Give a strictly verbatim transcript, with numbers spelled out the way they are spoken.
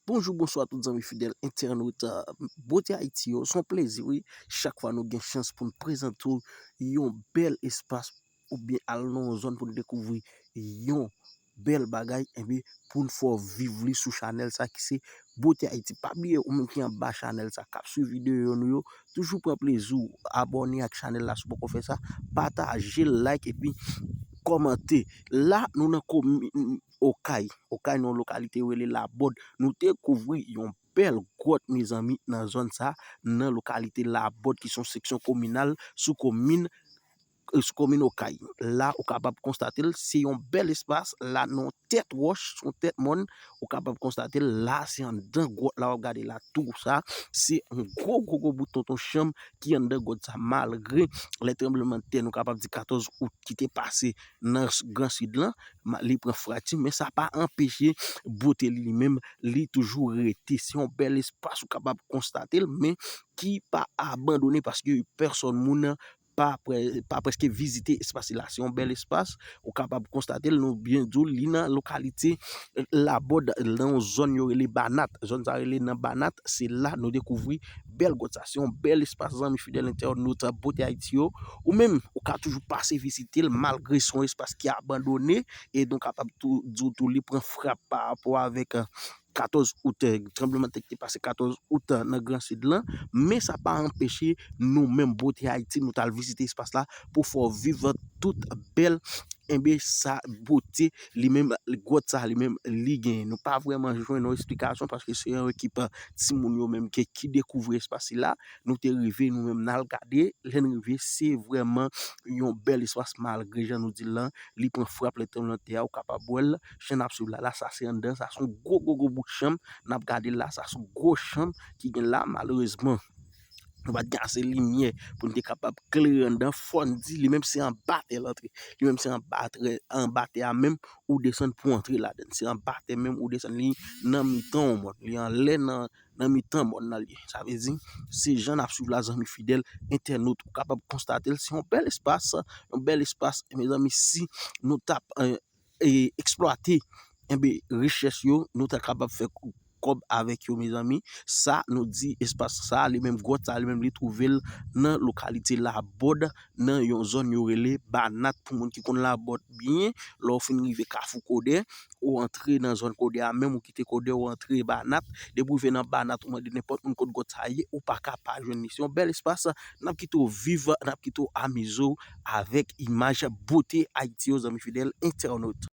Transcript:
Bonjou, bonswa tout zanmi fidèl entènot, uh, Bote Ayiti yo. Se yon plezi, wi, chak fwa nou gen chans pou n prezante w yon bèl espas oubyen al nan yon zòn pou n dekouvri yon bèl bagay, enben, pou n fè w viv li sou chanèl sa ki se Bote Ayiti. Pa bliye, ou menm ki anba chanèl sa, k ap swiv videyo nou yo, toujou pran plezi w, abòne ak chanèl la si w poko fè sa, pataje, like, epi kòmante. La, nou nan komin Okay. Okay nan yon lokalite yo rele Labòd. Nou dekouvri yon bèl gwòt, mezanmi, nan zòn sa, nan lokalite Labòd, ki se yon seksyon kominal sou komin, sou komin Okay. La, ou kapab konstate l, se yon bèl espas. La, nan yon tèt wòch, sou yon tèt mòn, ou kapab konstate l. La, se anndan gwòt la, w ap gade la, tou sa, se yon gwo, gwo, gwo bout tonton chanm ki anndan gwòt sa, malgre lè tranblemanntè, nou kapab di katòz out ki te pase nan s-, Gran Sid lan, ma-, li pran frati, men sa pa anpeche bote li, li menm, li toujou rete. Se yon bèl espas, ou kapab konstate l, men ki pa abandone, paske pèsòn moun pa prè-, pa prèske vizite espas la. Se yon bèl espas, ou kapab konstate l, nou byen di w, li nan lokalite Labòd, nan yon zòn yo rele Banat. Zòn sa rele nan Banat, se la nou dekouvri bèl gwòt sa. Se yon bèl espas, zanmi fidèl entènot Bote Ayiti yo. Ou menm, ou ka toujou pase vizite l, malgre se yon espas ki abandone, e nou kapab tou, di w tou, li pran frap pa rapò avèk, eh, katòz out, eh, tranblemanntè ki te pase katòz out, eh, nan Gran Sid lan, men sa pa anpeche nou menm Bote Ayiti, nou t al vizite espas la pou fè w viv tout bèl, enben, sa bote li menm, gwòt sa li menm, li genyen. Nou pa vrèman jwenn yon esplikasyon, paske se yon ekip, eh, timoun yo menm ki, ki dekouvri espas la. Nou te rive, nou menm, n al gade. Lè n rive, se vrèman yon bèl espas, malgre jan nou di l lan, li pran frap lè tranblemanntè a, ou kapab wè l, jan n ap swiv la, la, sa se anndan, sa se yon gwo, gwo, gwo bout chanm, n ap gade la, sa se yon gwo chanm ki gen la, malerezman, nou pa t gen ase limyè pou n te kapab klere anndan, fò n di, li menm se anba tè l antre, li menm se anba tè, anba tè a menm, ou desann pou antre ladan l, se anba tè menm, ou desann, li nan mitan yon mòn, li anlè nan, nan mitan mòn nan li ye. Sa vle di, se jan n ap swiv la, zanmi fidèl entènot, ou kapab konstate l, se yon bèl espas, yon bèl espas, mezanmi, si nou t ap, eh, eh, eksplwate, enben, richès yo, nou ta kapab fè kòb avèk yo, mezanmi. Sa, nou di espas sa, li menm, gwòt sa, li menm, li twouve l nan lokalite Labòd, nan yon zòn yo rele Banat. Pou moun ki konn Labòd byen, lè w fin rive Kafou Kodè, ou antre nan zòn Kodè a, menm ou kite Kodè, ou antre Banat. Depi w rive nan Banat, ou mande nenpòt moun kot gwòt sa ye, ou pa ka pa jwenn li. Se yon bèl espas, n ap kite w viv, n ap kite w amize w avèk imaj Bote Ayiti yo, zanmi fidèl entènot.